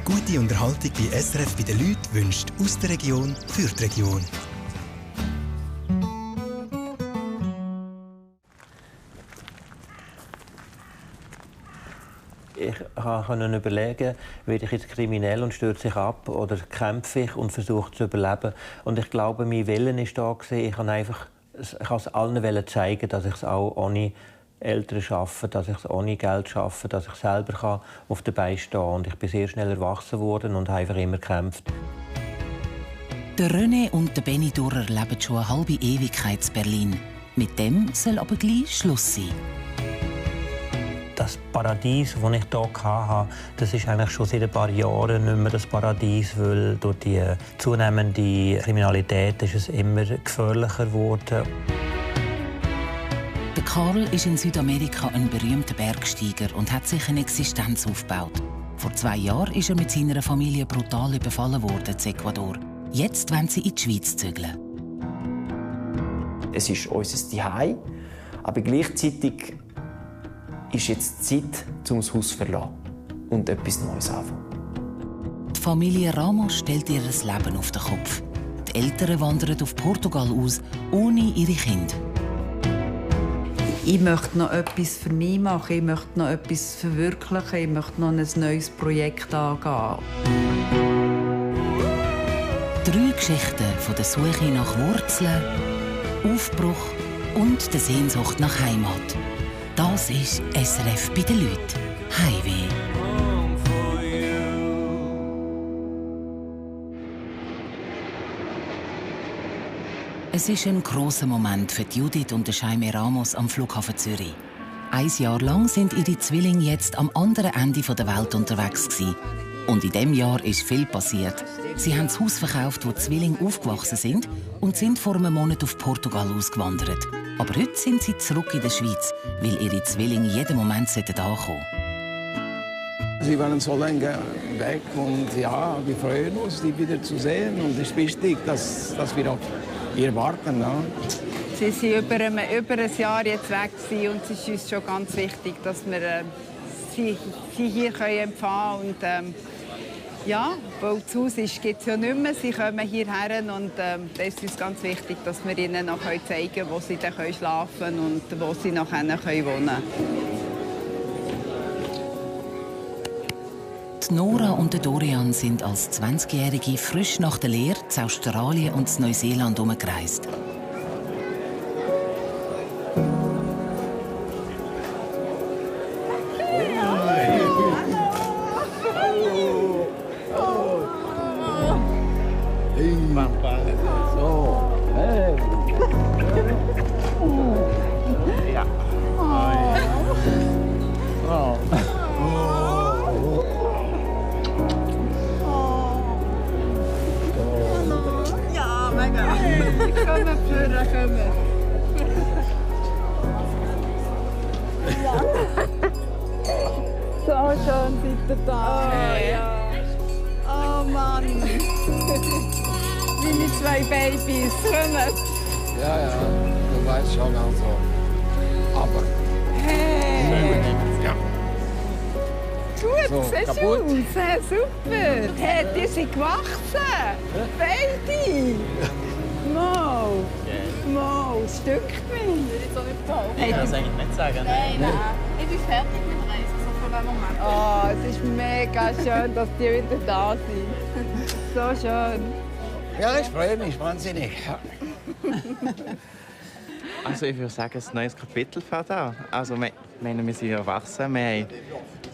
Gute Unterhaltung bei SRF bei den Leuten wünscht aus der Region für die Region. Ich konnte überlegen, werde ich jetzt kriminell und stürze ich ab oder kämpfe ich und versuche zu überleben. Und ich glaube, mein Willen war da. Ich kann es allen zeigen, dass ich es auch ohne Eltern arbeite, dass ich es ohne Geld arbeite, dass ich selber auf den Beinen stehen kann. Und ich bin sehr schnell erwachsen worden und habe einfach immer gekämpft. Der René und der Benny Durrer leben schon eine halbe Ewigkeit in Berlin. Mit dem soll aber gleich Schluss sein. Das Paradies, das ich hier hatte, das ist eigentlich schon seit ein paar Jahren nicht mehr das Paradies, weil durch die zunehmende Kriminalität ist es immer gefährlicher geworden. Der Karl ist in Südamerika ein berühmter Bergsteiger und hat sich eine Existenz aufgebaut. Vor 2 Jahren ist er mit seiner Familie brutal überfallen worden in Ecuador. Jetzt wollen sie in die Schweiz zügeln. Es ist unser Zuhause, aber gleichzeitig ist jetzt die Zeit, um das Haus zu verlassen und etwas Neues anfangen. Die Familie Ramos stellt ihr Leben auf den Kopf. Die Eltern wandern auf Portugal aus, ohne ihre Kinder. Ich möchte noch etwas für mich machen, ich möchte noch etwas verwirklichen, ich möchte noch ein neues Projekt angehen. 3 Geschichten von der Suche nach Wurzeln, Aufbruch und der Sehnsucht nach Heimat. Das ist SRF bei den Leuten. Heimweh. Es ist ein grosser Moment für Judith und Jaime Ramos am Flughafen Zürich. 1 Jahr lang sind ihre Zwillinge jetzt am anderen Ende der Welt unterwegs gewesen. Und in diesem Jahr ist viel passiert. Sie haben das Haus verkauft, wo die Zwillinge aufgewachsen sind, und sind vor einem Monat auf Portugal ausgewandert. Aber heute sind sie zurück in der Schweiz, weil ihre Zwillinge jeden Moment ankommen sollten. Sie waren so lange weg und ja, wir freuen uns, sie wieder zu sehen. Und es ist wichtig, dass wir auch hier warten. Ja. Sie waren über ein Jahr jetzt weg und es ist uns schon ganz wichtig, dass wir sie hier empfangen können. Ja, weil das Haus gibt es ja nicht mehr. Sie kommen hierher und es ist uns ganz wichtig, dass wir ihnen noch zeigen können, wo sie dann schlafen können und wo sie noch wohnen können. Die Nora und der Dorian sind als 20-Jährige frisch nach der Lehre zu Australien und zu Neuseeland herumgereist. So schön seid ihr da. Oh, ja. Oh Mann. Meine 2 Babys kommen. Ja, du weißt schon also. Aber. Hey. Ja. Gut, So, siehst du kaputt? aus. Hey, super. Hey, die sind gewachsen. Beide. Mo. Mo, es stückt mich. Ich kann es eigentlich nicht sagen. Nein. Ich bin fertig mit der Reise, so für einen Moment. Oh, es ist mega schön, dass die wieder da sind. So schön. Ja, ich freue mich wahnsinnig. Also ich würde sagen, ein neues Kapitel fängt an. Also wir sind erwachsen, wir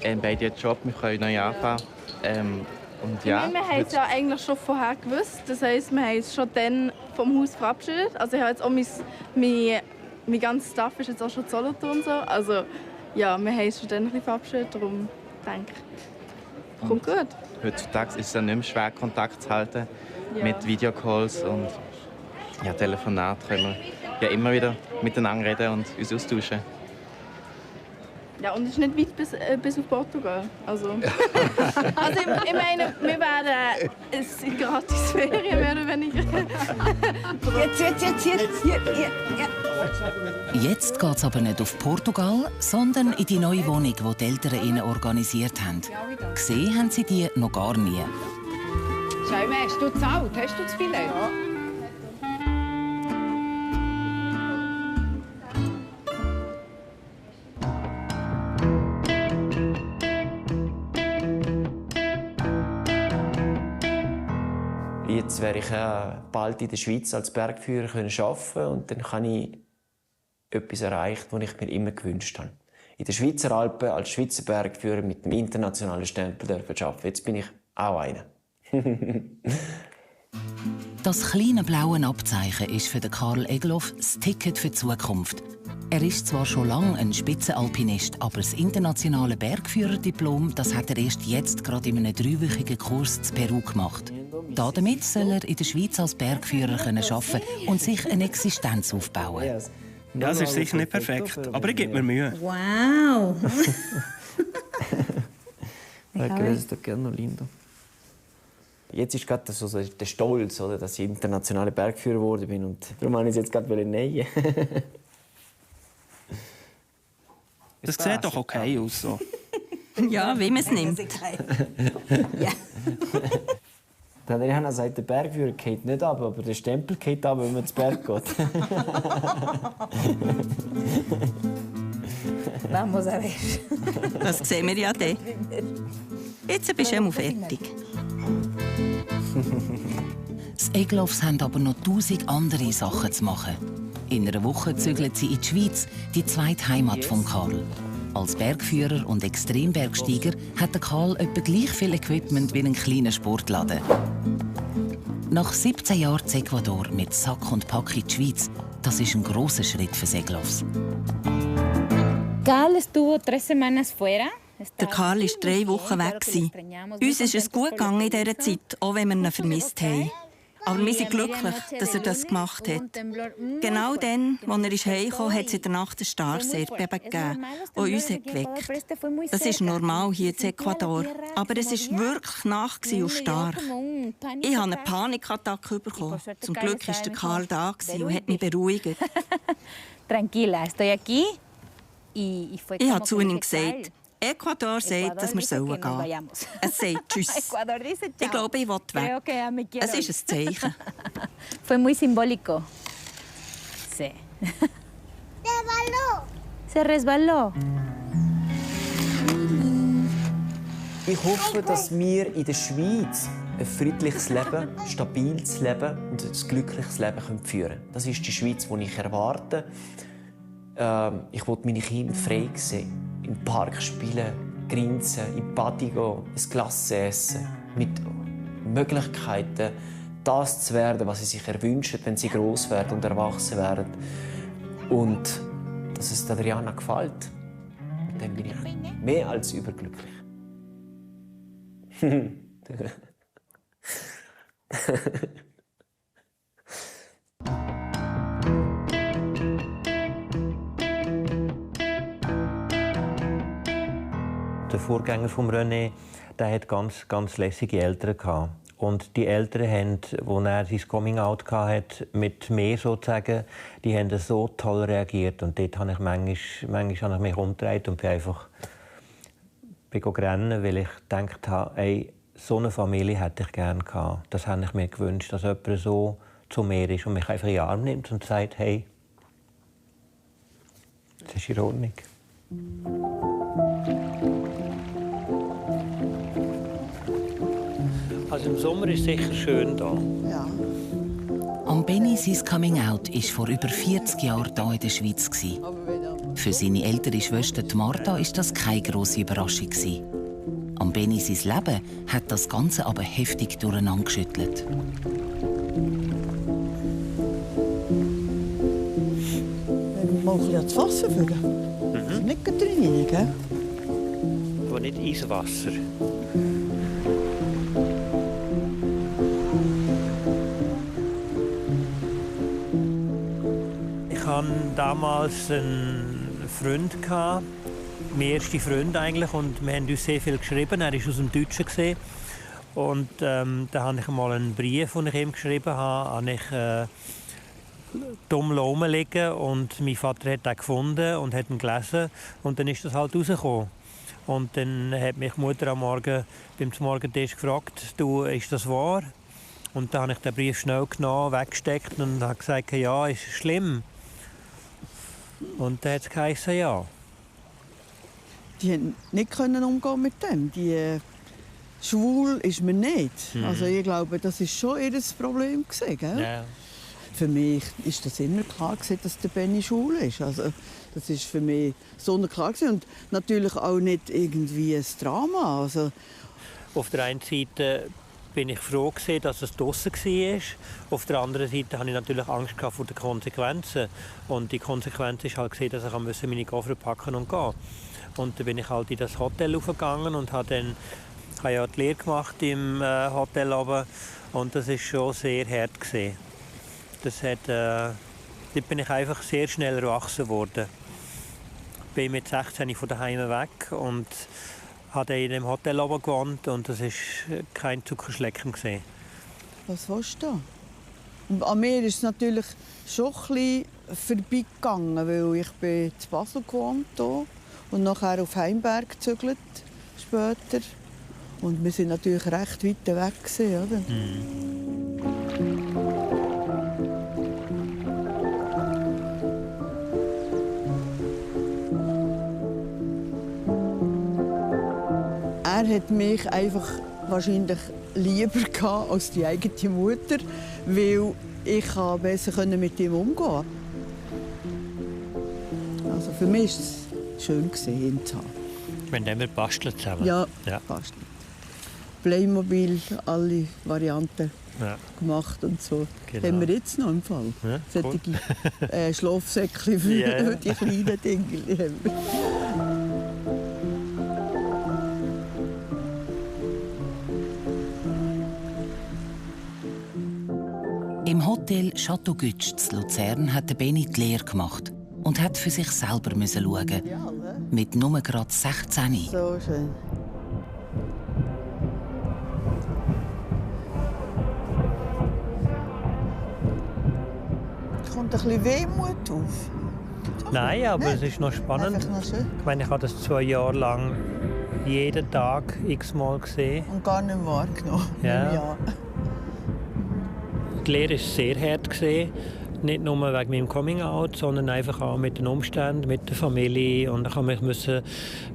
haben beide einen Job, wir können neu anfangen. Und ja, Wir haben es ja eigentlich schon vorher gewusst. Das heisst, wir haben uns schon dann vom Haus verabschiedet. Also ich habe jetzt auch mein ganzes Staff ist jetzt auch schon Solothurn so. Also ja, wir haben uns schon dann ein bisschen verabschiedet. Darum denke ich, kommt gut. heutzutage ist es ja nicht mehr schwer, Kontakt zu halten mit Videocalls und ja, Telefonat können wir ja immer wieder miteinander reden und uns austauschen. Ja, und es ist nicht weit bis auf Portugal. Also ich meine, wir werden es sind gratis Ferien, mehr oder weniger. Jetzt. Hier. Jetzt geht es aber nicht auf Portugal, sondern in die neue Wohnung, die die Eltern ihnen organisiert haben. Gesehen haben sie die noch gar nie. Schau, hast du gezahlt? Hast du das Billett? Ja. Jetzt werde ich bald in der Schweiz als Bergführer arbeiten und dann kann ich etwas erreichen, was ich mir immer gewünscht habe. In den Schweizer Alpen als Schweizer Bergführer mit dem internationalen Stempel arbeiten. Jetzt bin ich auch einer. Das kleine blaue Abzeichen ist für Karl Egloff das Ticket für die Zukunft. Er ist zwar schon lange ein Spitzenalpinist, aber das internationale Bergführerdiplom das hat er erst jetzt gerade in einem 3-wöchigen Kurs in Peru gemacht. Damit soll er in der Schweiz als Bergführer arbeiten und sich eine Existenz aufbauen. Ja, es ist sicher nicht perfekt, aber ich gebe mir Mühe. Wow! Jetzt ist gerade so der Stolz, oder, dass ich internationaler Bergführer geworden bin. Und darum wollte ich es jetzt gerade nähen. Das sieht doch okay aus. So. Ja, wie man es nimmt. Ja. Der Adriana sagt, der Bergführer geht nicht ab, aber der Stempel geht ab, wenn man ins Berg geht. Vamos a ver. Das sehen wir ja dann. Jetzt bist du einmal fertig. Die Egloffs haben aber noch 1000 andere Sachen zu machen. In einer Woche zügeln sie in die Schweiz, die zweite Heimat von Karl. Als Bergführer und Extrembergsteiger hat Karl etwa gleich viel Equipment wie ein kleiner Sportladen. Nach 17 Jahren in Ecuador mit Sack und Pack in die Schweiz, das ist ein grosser Schritt für Egloffs. Karl estuvo 3 semanas fuera. Der Karl war 3 Wochen weg. Uns ist es gut gegangen in dieser Zeit, auch wenn wir ihn vermisst haben. Aber wir sind glücklich, dass er das gemacht hat. Genau dann, als er heimkam, hat es in der Nacht ein starkes Erdbeben gegeben, das uns geweckt. Das ist normal hier in Ecuador, aber es war wirklich nah und stark. Ich habe eine Panikattacke bekommen. Zum Glück war der Karl da und hat mich beruhigt. Tranquila, estoy aquí. Ich habe zu ihm gesagt, Ecuador sagt, dass wir gehen sollen. Es sagt Tschüss. Ich glaube, ich will weg. Es ist ein Zeichen. Fue muy simbólico. Sí. Se resbaló. Ich hoffe, dass wir in der Schweiz ein friedliches Leben, ein stabiles Leben und ein glückliches Leben führen können. Das ist die Schweiz, die ich erwarte. Ich will meine Kinder frei sehen. Im Park spielen, grinsen, in die Party gehen, ein Glas essen. Mit Möglichkeiten, das zu werden, was sie sich erwünschen, wenn sie gross werden und erwachsen werden. Und dass es Adriana gefällt, dann bin ich mehr als überglücklich. Der Vorgänger von René, der hat ganz lässige Eltern gehabt. Und die Eltern haben, als er sein Coming-out hatte, mit mir sozusagen, die haben so toll reagiert. Und dort habe ich manchmal habe ich mich umgedreht und bin einfach rennen, weil ich gedacht habe, ey, so eine Familie hätte ich gerne gehabt. Das habe ich mir gewünscht, dass jemand so zu mir ist und mich einfach in den Arm nimmt und sagt, hey, das ist in Ordnung. Also im Sommer ist es sicher schön hier. Ja. Am Benny sein Coming-out war vor über 40 Jahren hier in der Schweiz. Für seine ältere Schwester Martha war das keine grosse Überraschung. Am Benny sein Leben hat das Ganze aber heftig durcheinander geschüttelt. Mal ein bisschen ans Wasser füllen. Nicht trainieren, gell? Aber nicht ins Wasser. Ich hatte damals einen Freund, mein erster Freund eigentlich, und wir haben uns sehr viel geschrieben. Er war aus dem Deutschen. Und da habe ich mal einen Brief, den ich ihm geschrieben habe, dumm rumliegen und mein Vater hat ihn gefunden und hat ihn gelesen und dann ist das halt rausgekommen. Und dann hat mich die Mutter am Morgen beim Morgentisch gefragt, du, ist das wahr? Und dann habe ich den Brief schnell genommen, weggesteckt und habe gesagt, ja, ist schlimm. Und dann hat es geheißen, ja. Die konnten nicht umgehen mit dem. Schwul ist man nicht. Mhm. Also ich glaube, das war schon ihr Problem gewesen, gell? Ja. Für mich ist das immer klar gewesen, dass der Benni schwul ist. Also das ist für mich sonnenklar gewesen. Und natürlich auch nicht irgendwie ein Drama. Also auf der einen Seite bin ich froh gewesen, dass es draussen war. Auf der anderen Seite hatte ich natürlich Angst vor den Konsequenzen. Und die Konsequenz war halt, dass ich meine Koffer packen und gehen. Und dann bin ich halt in das Hotel aufgegangen und habe dann ja die Lehre gemacht im Hotel oben. Und das war schon sehr hart gewesen. Dort bin ich einfach sehr schnell erwachsen worden. Ich bin mit 16 von daheim weg und habe in dem Hotel oben gewohnt und das war kein Zuckerschlecken gewesen. Was willst du? Und an mir ist es natürlich schon ein bisschen vorbeigegangen, weil ich bin in Basel gewohnt hier und nachher auf Heimberg gezügelt später. Und wir sind natürlich recht weit weg gewesen, oder? Er hat mich einfach wahrscheinlich lieber gehabt als die eigene Mutter, weil ich besser mit ihm umgehen konnte. Also für mich war es schön, ihn zu haben. Wir haben immer bastelt zusammen. Ja, bastelt. Playmobil, alle Varianten gemacht und so. Genau. Haben wir jetzt noch im Fall. Ja, solche Schlafsäckchen für die kleinen Dinge. Im Hotel Chateau Gütsch in Luzern hat Benni die Lehre gemacht und hat für sich selber schauen. Mit nur gerade 16. So schön. Kommt ein bisschen Wehmut auf? Nein, aber Nein. es ist noch spannend. Noch schön. Ich meine, ich habe das 2 Jahre lang jeden Tag x-mal gesehen. Und gar nicht wahrgenommen. Ja. Die Lehre war sehr hart. Nicht nur wegen meinem Coming-out, sondern einfach auch mit den Umständen, mit der Familie. Und ich musste mich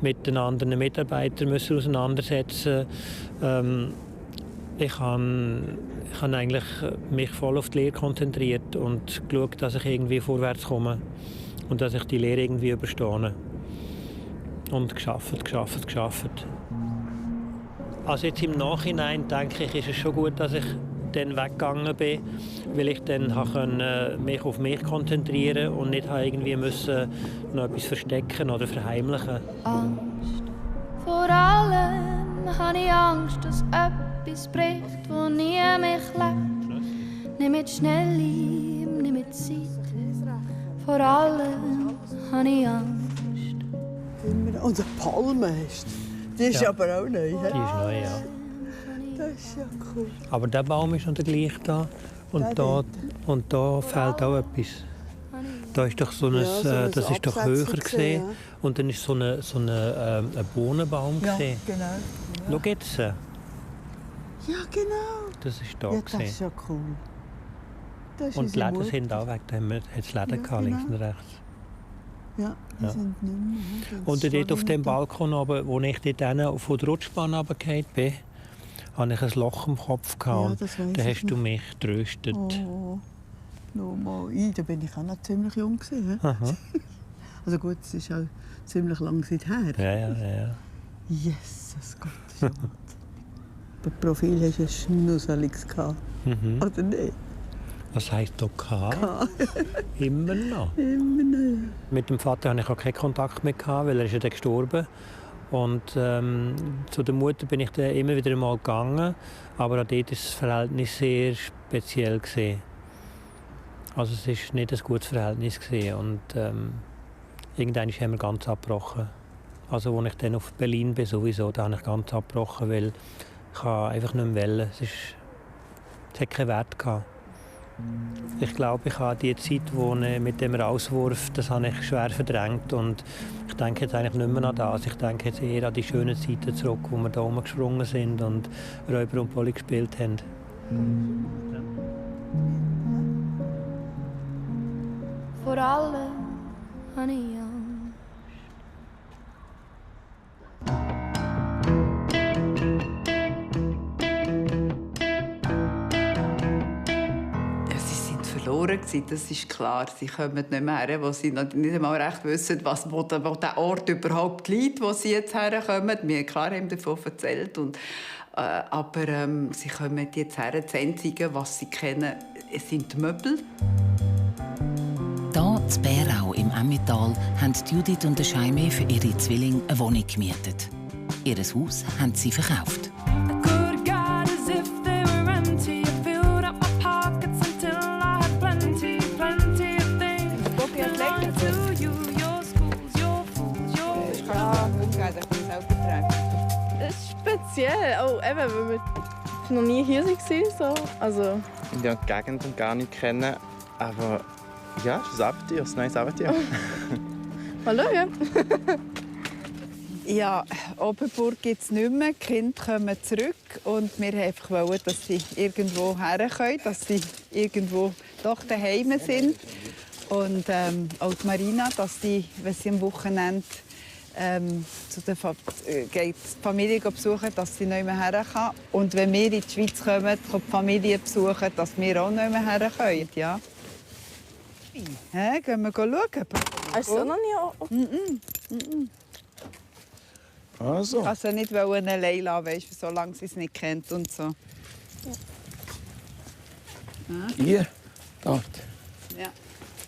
mit den anderen Mitarbeitern auseinandersetzen. Ich habe eigentlich mich voll auf die Lehre konzentriert und geschaut, dass ich irgendwie vorwärts komme und dass ich die Lehre irgendwie überstehe. Und geschafft. Also jetzt im Nachhinein denke ich, ist es schon gut, dass ich dann weggegangen bin, weil ich dann mich auf mich konzentrieren und nicht irgendwie müssen noch etwas verstecken oder verheimlichen. Angst. Vor allem habe ich Angst, dass etwas bricht, wo nie mich lebt. Nicht mit Schnellleben, nicht mit Zeit. Vor allem habe ich Angst. Und eine Palme hast du. Die ist aber auch neu. Die ist neu, ja. Das ist ja cool. Aber der Baum ist noch der gleiche da. Und da fehlt auch etwas. Da ist doch so ein, das ist doch höher gesehen. Ja. Und dann ist so ein Bohnenbaum gesehen. Genau. Schau jetzt. Ja, genau. Das ist da das ist ja cool. Das und die Läden sind auch weg. Da hat es Läden gehabt, links und rechts. Ja, die sind nicht mehr. Und dort auf dem Balkon, wo ich dort von der Rutschbahn runtergefallen bin, hatte ich ein Loch im Kopf. Ja, da hast du mich getröstet. Oh, nochmal. Da bin ich auch noch ziemlich jung. Also gut, es ist auch ziemlich lang her. Ja. Jesus Gott. Bei Profil hast du ein Schnusseliges gehabt. Oder nicht? Was heisst da K? Immer noch. Immer noch. Mit dem Vater hatte ich auch keinen Kontakt mehr, weil er ist ja dann gestorben. Und zu der Mutter bin ich dann immer wieder mal gegangen, aber auch dort war das Verhältnis sehr speziell. Also es war nicht ein gutes Verhältnis. Und irgendwann haben wir ganz abgebrochen. Also als ich dann auf Berlin bin, sowieso, da habe ich ganz abgebrochen, weil ich einfach nicht mehr wollte. Es hat keinen Wert gehabt. Ich glaube, ich habe die Zeit, wo mit dem Rauswurf, das habe ich schwer verdrängt. Und ich denke jetzt eigentlich nicht mehr an das. Ich denke jetzt eher an die schönen Zeiten zurück, wo wir da rumgesprungen sind und Räuber und Polly gespielt haben. Vor allem habe ich Angst. Verloren gewesen, das ist klar. Sie kommen nicht mehr her, wo sie nicht einmal recht wissen, wo der Ort überhaupt liegt, wo sie jetzt herkommen. Wir klar haben davon erzählt. Aber sie kommen jetzt her. Das Einzige, was sie kennen, sind die Möbel. Hier in Bärau im Emmental haben Judith und Jaime für ihre Zwillinge eine Wohnung gemietet. Ihr Haus haben sie verkauft. Das ist speziell, auch eben, weil wir noch nie hier waren. So. Also. Ich lerne die Gegend gar nicht kennen, aber ja, es ist ein Abenteuer, ein neues Abenteuer. Mal schauen. Ja, Oberburg gibt es nicht mehr. Die Kinder kommen zurück und wir wollten einfach, dass sie irgendwo her können, dass sie irgendwo doch daheim sind. Und auch die Marina, dass sie, wenn sie am Wochenende zu der Familie besuchen, dass sie nicht mehr her kann. Und wenn wir in die Schweiz kommen, die Familie besuchen, dass wir auch nicht mehr her können. Ja. Gehen wir schauen. Hast du noch nie? Also. Ich kann sie nicht allein lassen, weißt, solange sie es nicht kennt und so. Ja. Hier, dort. Ja.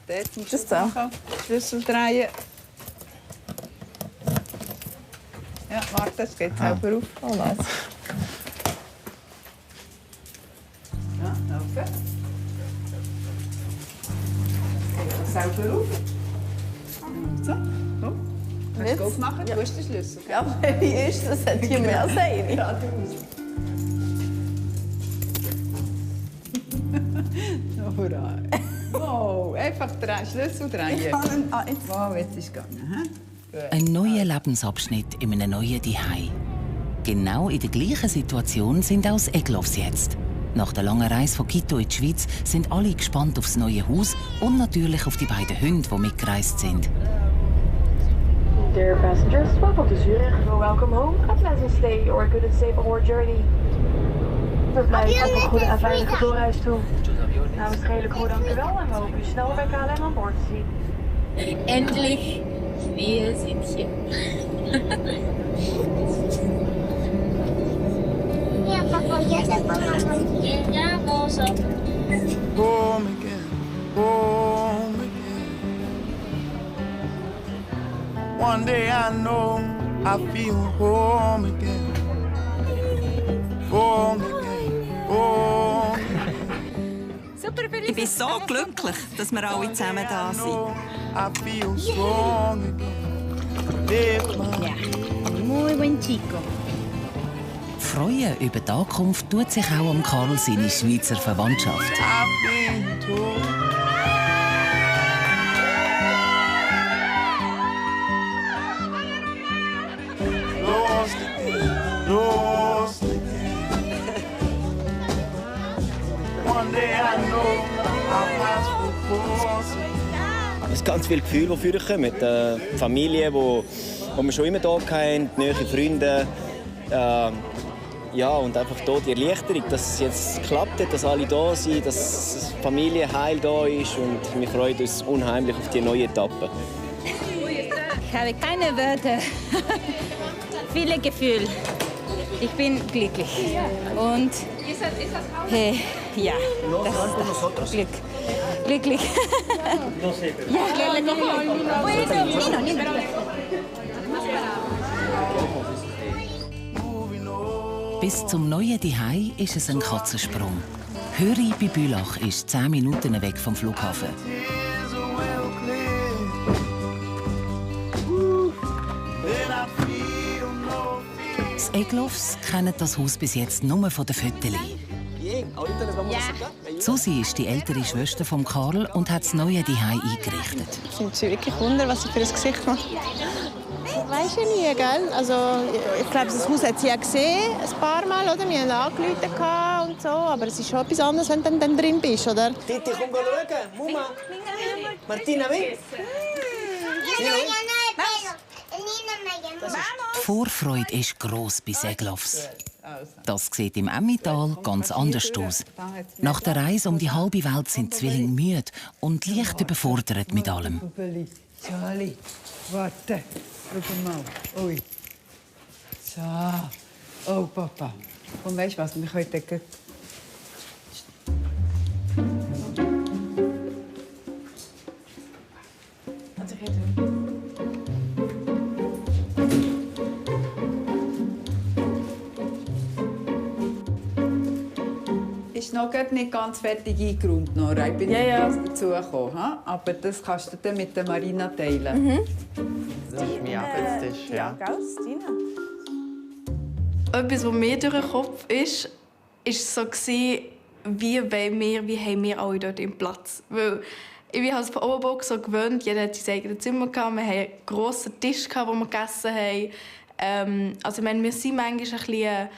Dort musst du das machen. Schlüssel drehen. Ja, warte, es geht selber auf. Oh, was? Ja, laufen. Geht selber auf. So, komm. Kannst du aufmachen? Du hast den Schlüssel. Ja, aber wie ist das? Hat hier mehr sein? Ja, du musst. Hurra. Wow, einfach drehen, Schlüssel drehen. Wow, jetzt ist es gegangen. Ein neuer Lebensabschnitt in einem neuen Zuhause. Genau in der gleichen Situation sind auch das Egloffs jetzt. Nach der langen Reise von Quito in die Schweiz sind alle gespannt auf das neue Haus und natürlich auf die beiden Hunde, die mitgereist sind. Dear passengers, welcome to Zurich. Welcome home. A pleasant stay or a good and safe onward journey. We blijven op een goede en veilige doorreis toe. Namens de hele crew dank u wel en we hopen u snel bij KLM aan boord te zien. Endlich, wir sind hier. Home again, home again. One day I know I feel home again. Home again, home again. Ich bin so glücklich, dass wir alle zusammen da sind. I feel strong again. Muy buen chico. Freuen über die Ankunft tut sich auch am Karl seine Schweizer Verwandtschaft. Lost again. One day I know I'll pass before. Es sind ganz viele Gefühle, die vorkommen. Die Familie, die wir schon immer hier hatten, die neuen Freunde. Ja, und einfach hier die Erleichterung, dass es jetzt geklappt hat, dass alle da sind, dass die Familie heil da ist. Und wir freuen uns unheimlich auf die neue Etappe. Ich habe keine Wörter. Viele Gefühle. Ich bin glücklich. Und ja, das ist Glück. Glücklich. Bis zum neuen Zuhause ist es ein Katzensprung. Höri bei Bülach ist 10 Minuten weg vom Flughafen. Das Egloffs kennen das Haus bis jetzt nur von den Fotos. Susi ist die ältere Schwester von Karl und hat das neue Zuhause eingerichtet. Es nimmt sich wirklich Wunder, was sie für ein Gesicht macht. Weisst du nie, gell? Also, ich glaube, das Haus hat sie ja gesehen, ein paar Mal, oder? Wir haben angerufen und so, aber es ist schon etwas anderes, wenn du dann drin bist, oder? Titi, komm schauen. Mama. Martina, mit. Die Vorfreude ist gross bei Seglofs. Das sieht im Emmental ganz anders aus. Nach der Reise um die halbe Welt sind die Zwillinge müde und leicht überfordert mit allem. Charlie, warte. Schau mal. Ui. So. Oh, Papa. Und weißt du was? Wir können denken. Ist noch nicht ganz fertig eingeräumt, Nora. Ich bin nicht dazu gekommen. Aber das kannst du dann mit der Marina teilen. Das ist mein Arbeitstisch, ja. Etwas, was mir durch den Kopf ist, so wie haben wir alle dort im Platz. Weil ich habe es von Oberburg so gewöhnt, jeder hatte sein eigenes Zimmer. Wir hatten einen grossen Tisch, wo wir gegessen haben. Also, ich meine, wir sind manchmal ein bisschen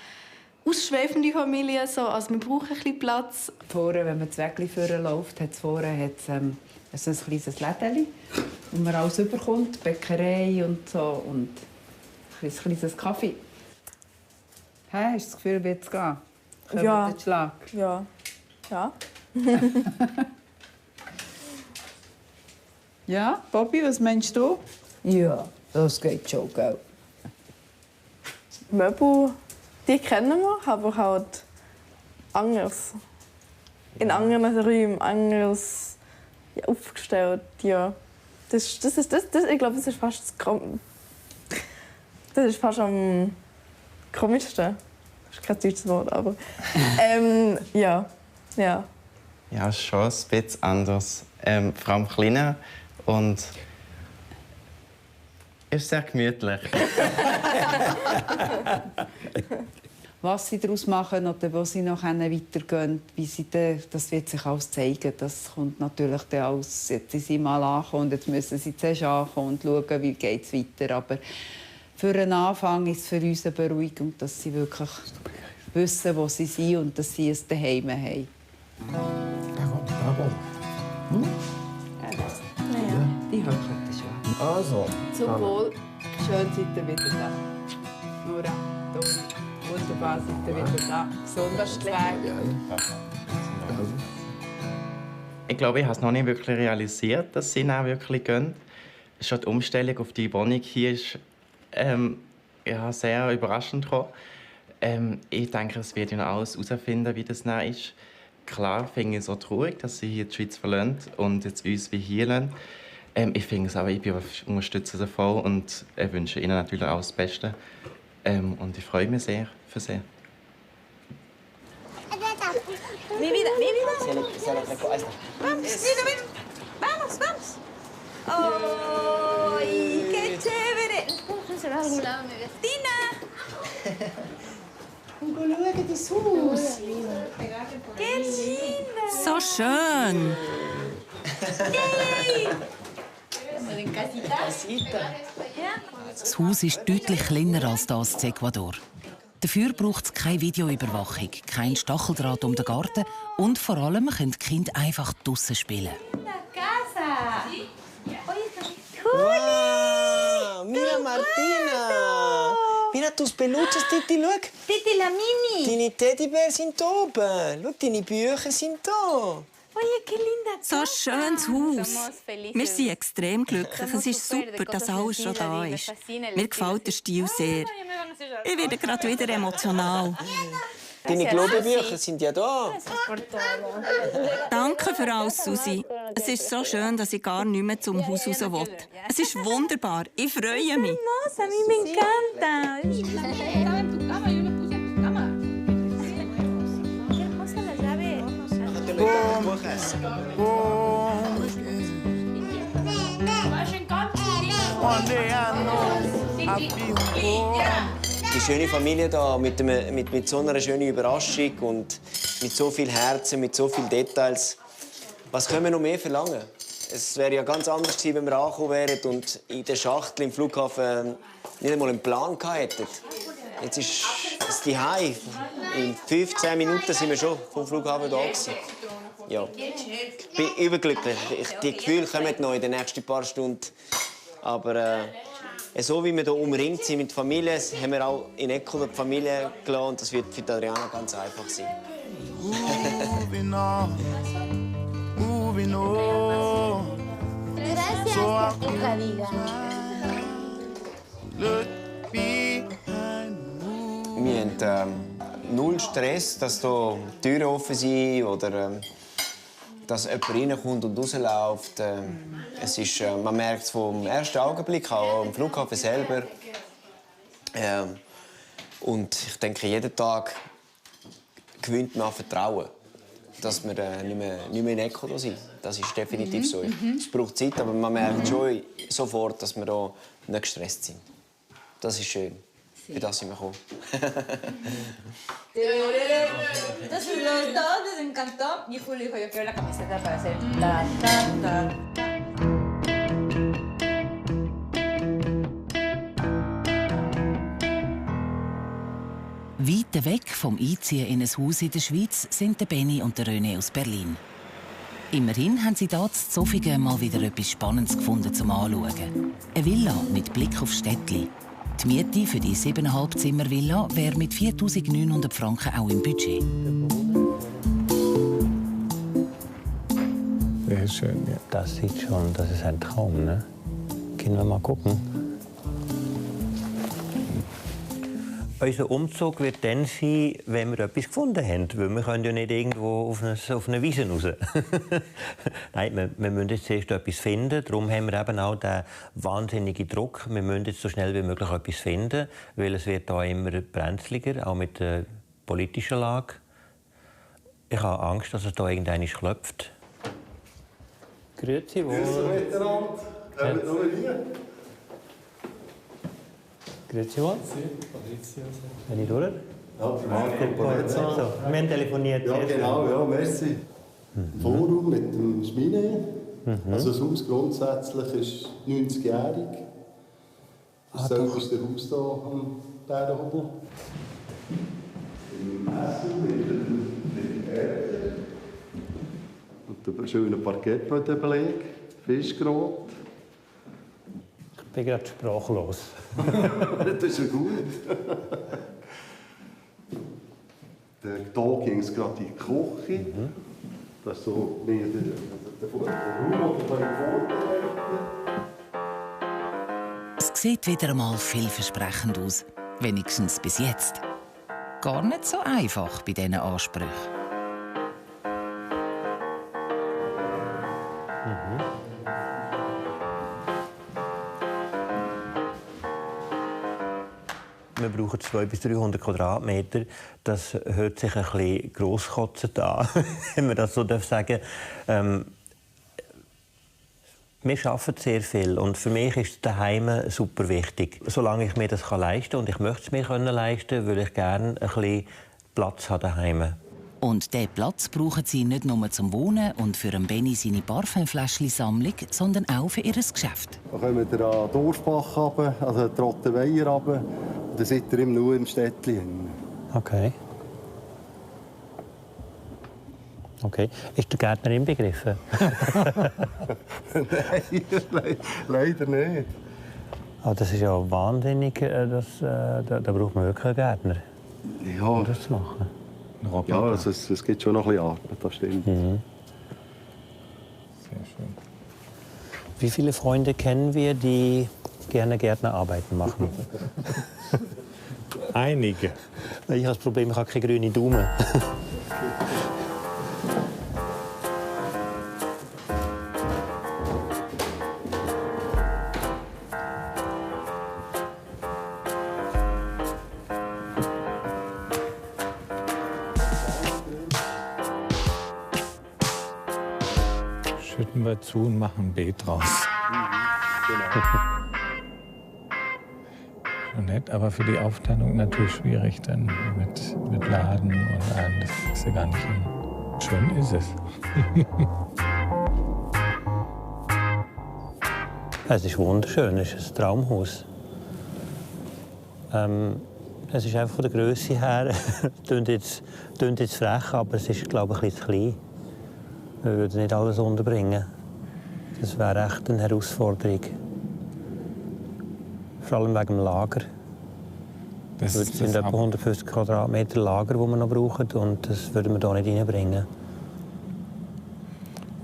ausschweifende Familie. So. Also, wir brauchen ein bisschen Platz. Vorne, wenn man das Wägli läuft, hat es vorne so ein kleines Lädeli, wo man alles überkommt, Bäckerei und so. Und ein kleines Kaffee. Hast du das Gefühl, wie es geht? Ja. Den Schlag? Ja. Ja. Ja, Bobby, was meinst du? Ja, das geht schon, gell? Möbel, die kennen wir, aber halt anders. In anderen Räumen, anders aufgestellt. Ja. Ich glaube, das ist fast das ist fast am komischsten. Das ist kein deutsches Wort, aber ja. Ja, es ist schon ein bisschen anders. Vor allem kleiner und ist sehr gemütlich. Was sie daraus machen oder wo sie noch weitergehen, das wird sich alles zeigen. Das kommt natürlich dann alles. Jetzt sind sie mal angekommen und jetzt müssen sie zuerst ankommen und schauen, wie es weiter. Aber für einen Anfang ist es für uns eine Beruhigung, dass sie wirklich wissen, wo sie sind und dass sie es daheim haben. Die hören schon. Also. Zum Wohl. Schön seid ihr wieder da. Nora, Toni, wunderbar seid ihr wieder da. Gesundheitsweg. Ich glaube, ich habe es noch nicht wirklich realisiert, dass sie dann wirklich gehen. Schon die Umstellung auf die Wohnung hier ist sehr überraschend gekommen. Ich denke, es wird ja noch alles herausfinden, wie das dann ist. Klar finde ich es auch traurig, dass sie hier die Schweiz verlassen und jetzt uns wie hier lassen. Ich unterstütze sie voll und wünsche ihnen natürlich auch das Beste. Und ich freue mich sehr für sie. Mi vida. Vamos. ¡Oh, qué chévere! ¡Tina! ¡Qué linda! So schön! Yay! Das Haus ist deutlich kleiner als das in Ecuador. Dafür braucht es keine Videoüberwachung, kein Stacheldraht um den Garten und vor allem können die Kinder einfach draussen spielen. Wow, mira Martina! Mira tus peluches, Titi, schau. Titi, la Mini! Deine Teddybären sind oben. Schau, deine Bücher sind da. Oye, qué linda So ein schönes Haus. Wir sind extrem glücklich. Es ist super, dass alles schon da ist. Mir gefällt der Stil sehr. Ich werde gerade wieder emotional. Deine Globebücher sind ja da. Danke für alles, Susi. Es ist so schön, dass ich gar nicht mehr zum Haus raus will. Es ist wunderbar. Ich freue mich. Hermosa, a mí me encanta. Die schöne Familie da mit so einer schönen Überraschung und mit so viel Herzen, mit so vielen Details. Was können wir noch mehr verlangen? Es wäre ja ganz anders gewesen, wenn wir angekommen wären und in der Schachtel im Flughafen nicht einmal einen Plan hätten. Jetzt ist es daheim. In 15 Minuten sind wir schon vom Flughafen da gewesen. Ja, ich bin überglücklich. Die Gefühle kommen noch in den nächsten paar Stunden. Aber so wie wir hier umringt sind mit Familie, haben wir auch in Ecuador die Familie gelassen. Und das wird für Adriana ganz einfach sein. Moving on, moving on. So I look behind. Wir haben null Stress, dass hier Türen offen sind oder dass jemand reinkommt und rausläuft. Es ist, man merkt es vom ersten Augenblick, auch am Flughafen selber. Und ich denke, jeden Tag gewinnt man an Vertrauen, dass wir nicht mehr in Ecuador sind. Das ist definitiv so. Es braucht Zeit, aber man merkt schon sofort, dass wir hier nicht gestresst sind. Das ist schön. Für das sind wir gekommen. Entonces los dos les encantó y Julio dijo, yo quiero la camiseta para hacer ta, ta, ta. Weit weg vom Einziehen in ein Haus in der Schweiz sind der Benni und der René aus Berlin. Immerhin haben sie hier zu Zofingen mal wieder etwas Spannendes gefunden zum Anschauen. Eine Villa mit Blick aufs Städtli. Die Miete für die 7,5 Zimmer Villa wäre mit 4'900 Franken auch im Budget. Sehr schön, ja. Das sieht schon, das ist ein Traum, ne? Können wir mal gucken. Unser Umzug wird dann sein, wenn wir etwas gefunden haben. Weil wir können ja nicht irgendwo auf eine Wiese raus. Nein, wir müssen jetzt zuerst etwas finden. Darum haben wir eben auch den wahnsinnigen Druck. Wir müssen jetzt so schnell wie möglich etwas finden. Weil es wird hier immer brenzliger, auch mit der politischen Lage. Ich habe Angst, dass es hier irgendwann klopft. Grüezi wohl. Grüezi miteinander. Kommt noch hier. Grüezi wohl. Bin ich durch? Ja, Marco. Wir haben telefoniert. Ja, genau, ja, merci. Forum mit dem Schmine. Also das Haus grundsätzlich ist 90-jährig. Das ist der Haus hier am Bärenhobel. Im Essen mit dem Erde. Und ein schöner Parkettbeleg, Fischgrot. Ich bin gerade sprachlos. Das ist ja gut. Hier ging es gerade in die Küche. Das ist so mehr der Raum, den wir vorbereiten. Es sieht wieder einmal vielversprechend aus. Wenigstens bis jetzt. Gar nicht so einfach bei diesen Ansprüchen. Wir brauchen 200 bis 300 Quadratmeter. Das hört sich ein bisschen grosskotzend an, wenn man das so sagen darf. Wir arbeiten sehr viel und für mich ist daheim super wichtig. Solange ich mir das leisten kann und ich möchte es mir leisten, würde ich gerne ein bisschen Platz haben daheim. Und diesen Platz brauchen sie nicht nur zum Wohnen und für Benni seine Parfümfläschchen-Sammlung, sondern auch für ihr Geschäft. Dann kommen wir an Dorfbach runter, also Trottenweier runter. Dann sitzt ihr nur im Städtchen. Okay. Okay. Ist der Gärtner inbegriffen? Nein, leider nicht. Aber das ist ja wahnsinnig. Da braucht man wirklich einen Gärtner, um das zu machen. Ja, also es gibt schon noch ein bisschen Arbeit, das stimmt. Mhm. Sehr schön. Wie viele Freunde kennen wir, die gerne Gärtnerarbeiten machen? Einige. Ich habe das Problem, ich habe keine grünen Daumen. Schütten wir zu und machen ein Beet draus. Genau. schon nett, aber für die Aufteilung natürlich schwierig dann mit Laden und allem. Das kriegst du gar nicht hin. Schön ist es. Es ist wunderschön, es ist ein Traumhaus. Es ist einfach von der Grösse her, klingt jetzt frech, aber es ist, glaube ich, ein bisschen zu klein. Wir würden nicht alles unterbringen. Das wäre echt eine Herausforderung. Vor allem wegen dem Lager. Es sind etwa 150 Quadratmeter Lager, die wir noch brauchen, und das würden wir hier nicht reinbringen.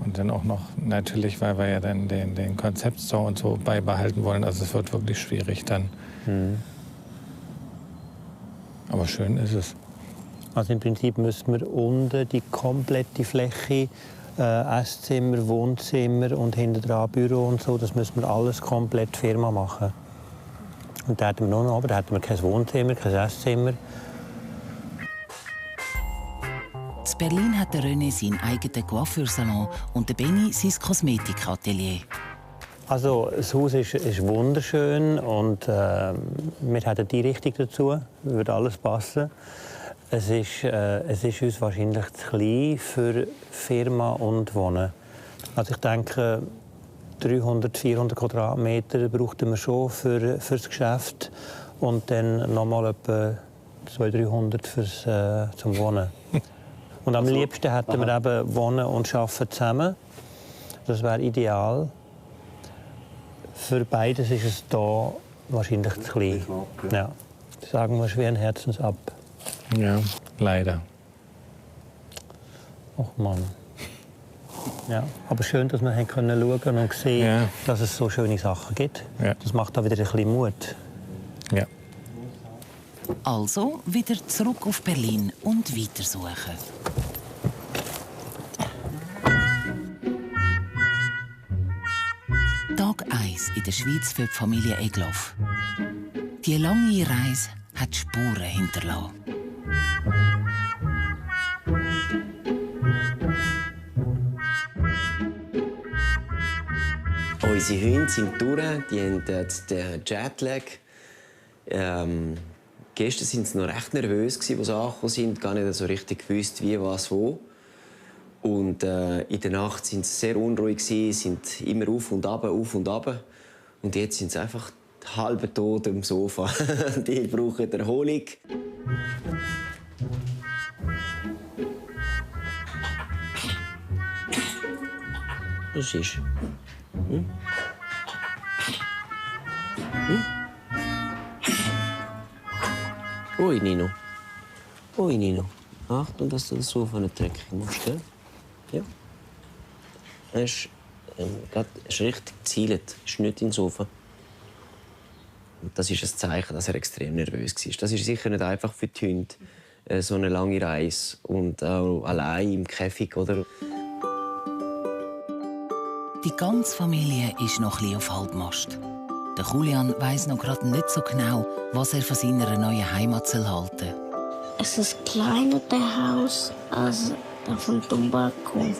Und dann auch noch, natürlich, weil wir ja dann den Konzeptstore und so beibehalten wollen. Also es wird wirklich schwierig dann. Aber schön ist es. Also im Prinzip müssen wir unten die komplette Fläche, Esszimmer, Wohnzimmer und hinten dran Büro und so, das müssen wir alles komplett Firma machen. Und da hätten wir noch, aber da hätten wir kein Wohnzimmer, kein Esszimmer. In Berlin hat der René seinen eigenen Coiffeursalon und der Benni sein Kosmetikatelier. Also das Haus ist wunderschön und wir hätten die Richtung dazu, würde alles passen. Es ist uns wahrscheinlich zu klein für Firma und Wohnen. Also ich denke, 300, 400 Quadratmeter brauchten wir schon für das Geschäft und dann noch mal etwa 200, 300 zum Wohnen. Und am liebsten hätten wir eben Wohnen und Arbeiten zusammen. Das wäre ideal. Für beides ist es hier wahrscheinlich zu klein. Ja. Sagen wir schweren Herzens ab. Ja, leider. Ach Mann. Ja, aber schön, dass wir schauen können und sehen, dass es so schöne Sachen gibt. Ja. Das macht auch wieder ein bisschen Mut. Ja. Also wieder zurück auf Berlin und weitersuchen. Tag 1 in der Schweiz für die Familie Egloff. Die lange Reise hat Spuren hinterlassen. Unsere Hunde sind durch, die haben den Jetlag. Gestern waren sie noch recht nervös, als sie angekommen sind, gar nicht so richtig gewusst, wie, was, wo. Und in der Nacht waren sie sehr unruhig, sind immer auf und ab, auf und ab. Und jetzt sind sie einfach halb tot am Sofa. Die brauchen Erholung. Was ist? Ui, Nino. Ui, Nino. Achtung, dass du das Sofa nicht dreckig machst, gell? Ja. Er ist richtig gezielt. Er ist nicht ins Sofa. Und das ist ein Zeichen, dass er extrem nervös war. Das ist sicher nicht einfach für die Hunde, so eine lange Reise. Und auch allein im Käfig, oder? Die ganze Familie ist noch ein bisschen auf Halbmast. Der Julian weiss noch gerade nicht so genau, was er von seiner neuen Heimat halten soll. Es ist kleiner, das Haus, als von dem Balkon.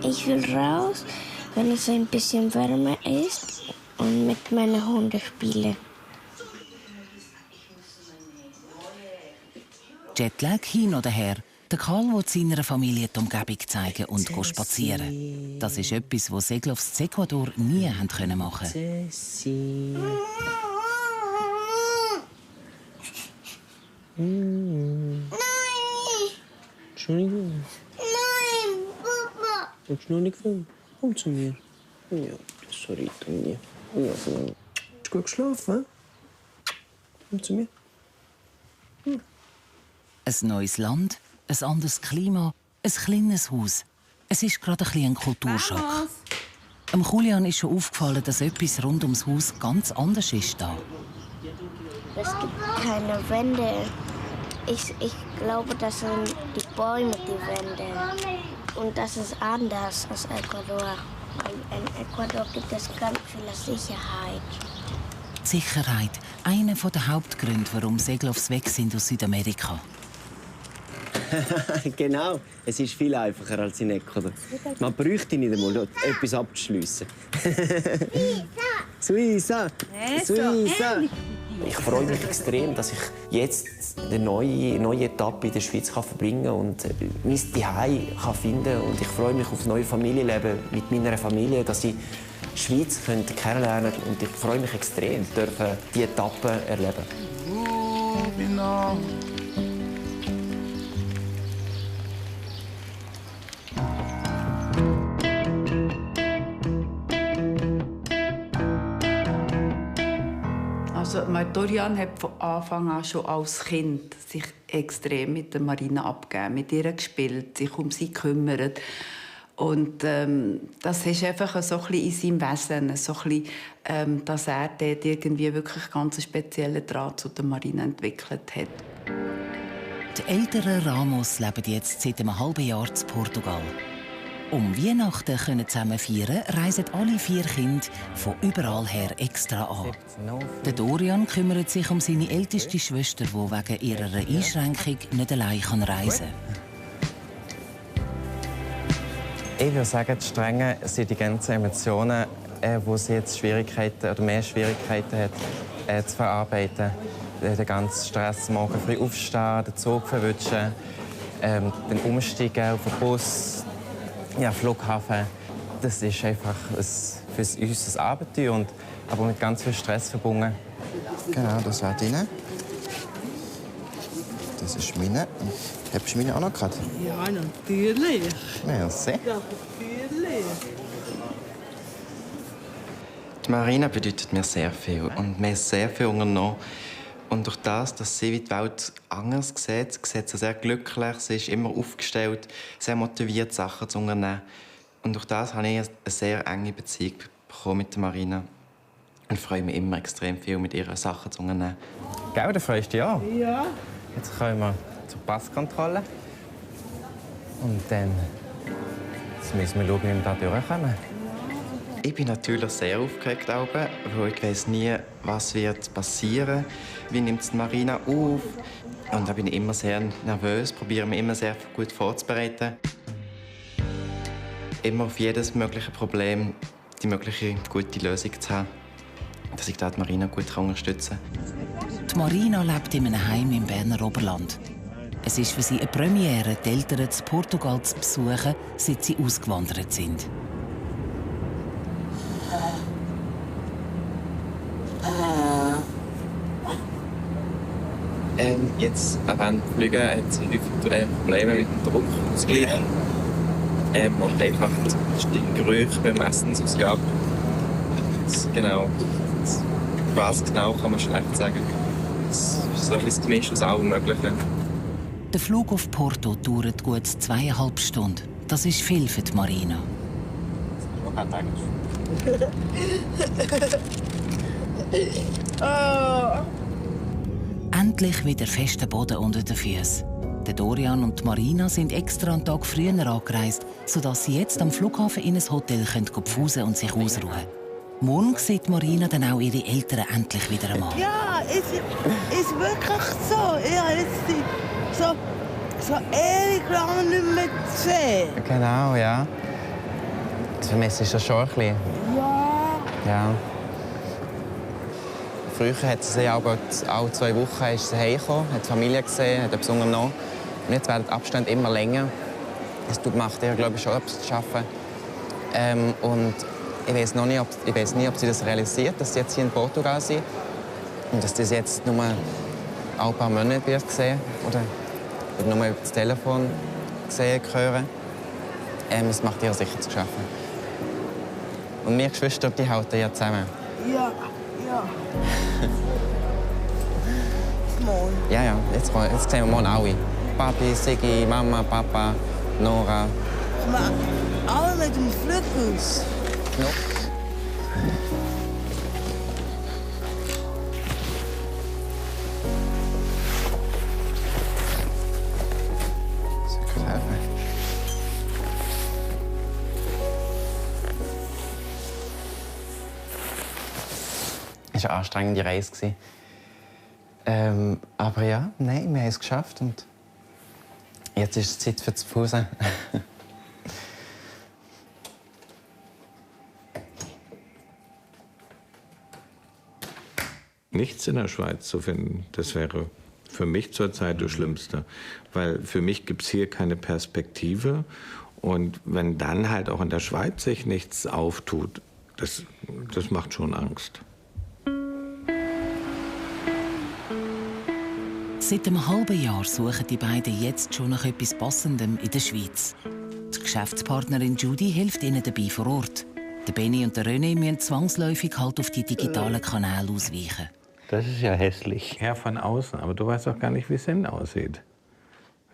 Ich will raus, wenn es ein bisschen wärmer ist und mit meinen Hunden spielen. Jetlag hin oder her. Der Karl will seiner Familie die Umgebung zeigen und spazieren. Das ist etwas, was Egloffs in Ecuador nie machen konnten. Nein! Entschuldigung. Nein, Papa! Willst du noch nicht filmen? Komm zu mir. Ja, sorry, Toni. Ja, hast du gut geschlafen? Komm zu mir. Ein neues Land, ein anderes Klima, ein kleines Haus. Es ist gerade ein Kulturschock. Dem Julian ist schon aufgefallen, dass etwas rund ums Haus ganz anders ist da. Es gibt keine Wände. Ich glaube, das sind die Bäume, die Wände. Und das ist anders als Ecuador. In Ecuador gibt es ganz viel Sicherheit. Die Sicherheit, einer der Hauptgründe, warum Egloffs weg sind aus Südamerika. Genau, es ist viel einfacher als in Ecuador. Man bräuchte nicht einmal etwas abzuschliessen. Suiza! Suiza! Ich freue mich extrem, dass ich jetzt eine neue Etappe in der Schweiz verbringen kann und mein Zuhause finden kann. Und ich freue mich auf das neue Familienleben mit meiner Familie, dass ich die Schweiz kennenlernen kann. Und ich freue mich extrem, diese Etappe erleben. Also Dorian hat von Anfang an schon als Kind sich extrem mit der Marina abgegeben, mit ihr gespielt, sich um sie gekümmert. Und das ist einfach so ein bisschen in seinem Wesen, so ein bisschen, dass er dort irgendwie wirklich ganz einen speziellen Draht zu der Marina entwickelt hat. Die älteren Ramos leben jetzt seit einem halben Jahr in Portugal. Um Weihnachten zusammen feiern, reisen alle 4 Kinder von überall her extra an. Der Dorian kümmert sich um seine älteste Schwester, die wegen ihrer Einschränkung nicht allein reisen kann. Ich würde sagen, die Strenge sind die ganzen Emotionen, wo sie jetzt Schwierigkeiten oder mehr Schwierigkeiten hat, zu verarbeiten. Den ganzen Stress, morgen früh aufstehen, den Zug verwischen, den Umsteigen auf den Bus, ja, Flughafen. Das ist einfach für uns ein Abenteuer, aber mit ganz viel Stress verbunden. Genau, das war deine. Das ist meine. Hast du meine auch noch gehabt? Ja, natürlich. Merci. Ja, natürlich. Die Marina bedeutet mir sehr viel und mir ist sehr viel unternommen. Und durch das, dass sie die Welt anders sieht sie sehr glücklich, sie ist immer aufgestellt, sehr motiviert, Sachen zu unternehmen. Und durch das habe ich eine sehr enge Beziehung bekommen mit der Marina und freue mich immer extrem viel, mit ihr Sachen zu unternehmen. Gell, da freust du dich auch? Ja. Jetzt kommen wir zur Passkontrolle. Und dann müssen wir schauen, wie wir da durchkommen. Ich bin natürlich sehr aufgeregt, weil ich weiss nie, was wird passieren, wie nimmt es Marina auf. Und da bin ich immer sehr nervös, probiere mich immer sehr gut vorzubereiten. Immer auf jedes mögliche Problem die mögliche gute Lösung zu haben, dass ich da die Marina gut unterstützen kann. Die Marina lebt in einem Heim im Berner Oberland. Es ist für sie eine Premiere, die Eltern in Portugal zu besuchen, seit sie ausgewandert sind. Jetzt während dem Fliegen hat sie häufig Probleme mit dem Druckausgleich. Und einfach die Gerüche beim Essensausgabe. Genau. Was genau kann man schlecht sagen. Es ist so ein bisschen gemischt aus allem Möglichen. Der Flug auf Porto dauert gut 2,5 Stunden. Das ist viel für die Marina. Endlich wieder fester Boden unter den Füßen. Der Dorian und die Marina sind extra einen Tag früher angereist, sodass sie jetzt am Flughafen in ein Hotel pfusen und sich ausruhen. Morgen sieht Marina dann auch ihre Eltern endlich wieder einmal. Ja, ist wirklich so. Ich habe jetzt so ewig lang nicht mehr gesehen. Genau, ja. Das vermisse ich schon ein bisschen. Ja. Früher hat sie alle 2 Wochen heimgekommen, hat die Familie gesehen, hat etwas unternommen. Und jetzt werden die Abstände immer länger. Es macht ihr, glaube ich, schon etwas zu arbeiten. Und ich weiß nie, ob sie das realisiert, dass sie jetzt hier in Portugal sind. Und dass das jetzt nur ein paar Monate wird sehen oder nur über das Telefon sehen, hören. Es macht ihr sicher zu schaffen. Und wir Geschwister, die halten ja zusammen. Ja. Morgen. Ja, jetzt sehen wir morgen alle. Papi, Sigi, Mama, Papa, Nora. Alle mit dem Flughaus. No. Soll ich helfen? Es war eine anstrengende Reise. Aber ja, nein, wir haben es geschafft. Und jetzt ist es Zeit für das Pfusen. nichts in der Schweiz zu finden. Das wäre für mich zurzeit das Schlimmste. Weil für mich gibt es hier keine Perspektive. Und wenn dann halt auch in der Schweiz sich nichts auftut, das macht schon Angst. Seit einem halben Jahr suchen die beiden jetzt schon nach etwas Passendem in der Schweiz. Die Geschäftspartnerin Judy hilft ihnen dabei vor Ort. Der Benny und der René müssen zwangsläufig halt auf die digitalen Kanäle ausweichen. Das ist ja hässlich. Ja, von außen. Aber du weißt auch gar nicht, wie es innen aussieht.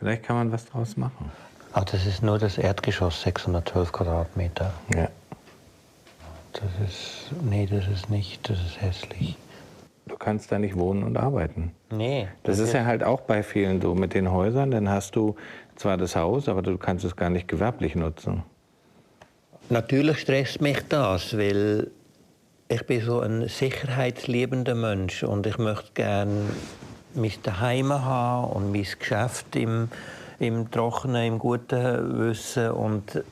Vielleicht kann man was draus machen. Ach, das ist nur das Erdgeschoss, 612 Quadratmeter. Ja. Das ist nicht, das ist hässlich. Du kannst da nicht wohnen und arbeiten. Nee. Das ist ja halt auch bei vielen so mit den Häusern. Dann hast du zwar das Haus, aber du kannst es gar nicht gewerblich nutzen. Natürlich stresst mich das, weil ich bin so ein sicherheitsliebender Mensch und ich möchte gerne mein Zuhause haben und mein Geschäft im Trockenen, im guten Wissen. Und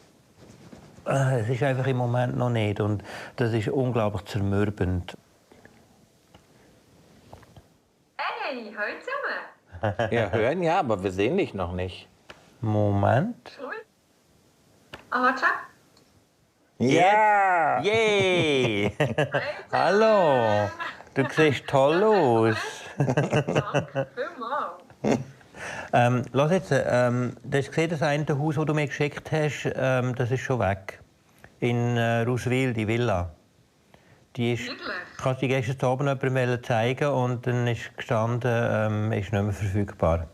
es ist einfach im Moment noch nicht. Und das ist unglaublich zermürbend. Hey, hallo zusammen. Ja, hören ja, aber wir sehen dich noch nicht. Moment. Cool. Ah, warte schon. Ja! Yay! Hallo! Du siehst toll aus. Danke vielmals. Lass jetzt, du hast gesehen, das eine Haus, das du mir geschickt hast, das ist schon weg. In Rouswil, die Villa. Die ist, kannst du die gestern Abend jemandem zeigen und dann ist gestanden, ist nicht mehr verfügbar.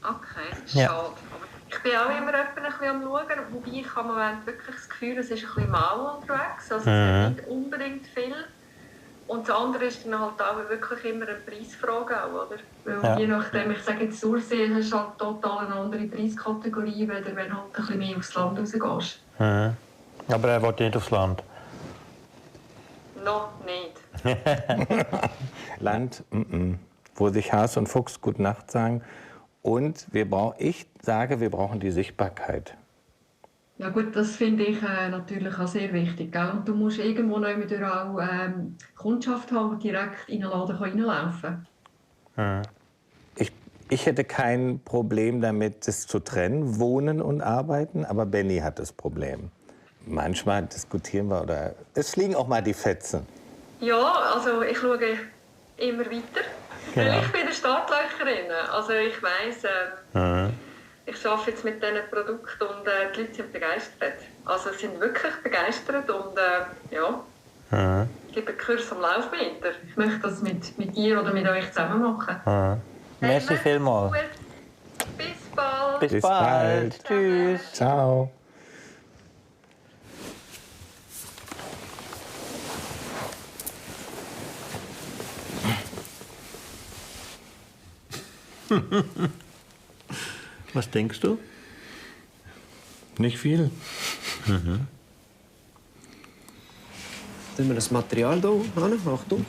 Okay, schade. Ja. Ich bin auch immer ein bisschen am Schauen, wobei ich habe im Moment wirklich das Gefühl, es ist ein bisschen mau unterwegs, also es ist nicht unbedingt viel. Und das andere ist dann halt auch wirklich immer eine Preisfrage, auch, oder? Weil je nachdem, ich sage jetzt Sursee, ist halt total eine andere Preiskategorie, wenn du halt ein bisschen mehr aufs Land rausgehst. Aber er will nicht aufs Land. Noch nicht. Land, wo sich Hase und Fuchs Gute Nacht sagen. Und ich sage, wir brauchen die Sichtbarkeit. Ja gut, das finde ich natürlich auch sehr wichtig. Gell? Und du musst irgendwo noch auch Kundschaft haben, die direkt in den Laden reinlaufen kann. Ich hätte kein Problem damit, das zu trennen, Wohnen und Arbeiten, aber Benny hat das Problem. Manchmal diskutieren wir oder es fliegen auch mal die Fetzen. Ja, also ich schaue immer weiter. Genau. Weil ich bin in den Startlöchern. Also ich weiss, ich arbeite jetzt mit diesen Produkten und die Leute sind begeistert. Also sie sind wirklich begeistert und ja, ich gebe einen Kurs am Laufmeter. Ich möchte das mit dir oder mit euch zusammen machen. Merci vielmals. Bis bald. Bis bald. Tschüss. Ciao. Was denkst du? Nicht viel. Tun wir das Material hier hin? Achtung.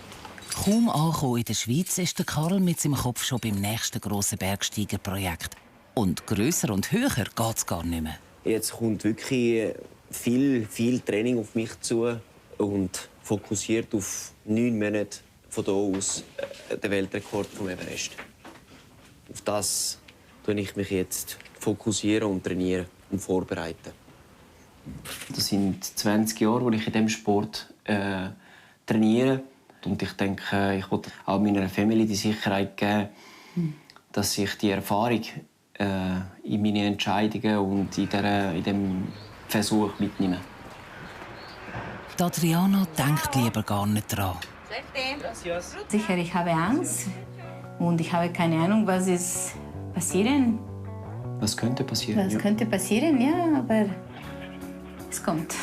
Kaum angekommen in der Schweiz ist der Karl mit seinem Kopf schon beim nächsten grossen Bergsteigerprojekt. Und grösser und höher geht es gar nicht mehr. Jetzt kommt wirklich viel Training auf mich zu und fokussiert auf 9 Monate von hier aus den Weltrekord vom Everest. Auf das fokussiere ich mich jetzt und trainiere und vorbereite. Das sind 20 Jahre, wo ich in diesem Sport trainiere. Und ich denke, ich wollte auch meiner Familie die Sicherheit geben, dass ich die Erfahrung in meine Entscheidungen und in diesem Versuch mitnehme. Die Adriana denkt lieber gar nicht dran. Sicher, ich habe Angst und ich habe keine Ahnung, was ist passieren. Was könnte passieren? Was könnte passieren, ja, aber es kommt.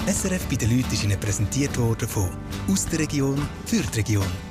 SRF bei den Leuten ist Ihnen präsentiert worden von «Aus der Region für die Region».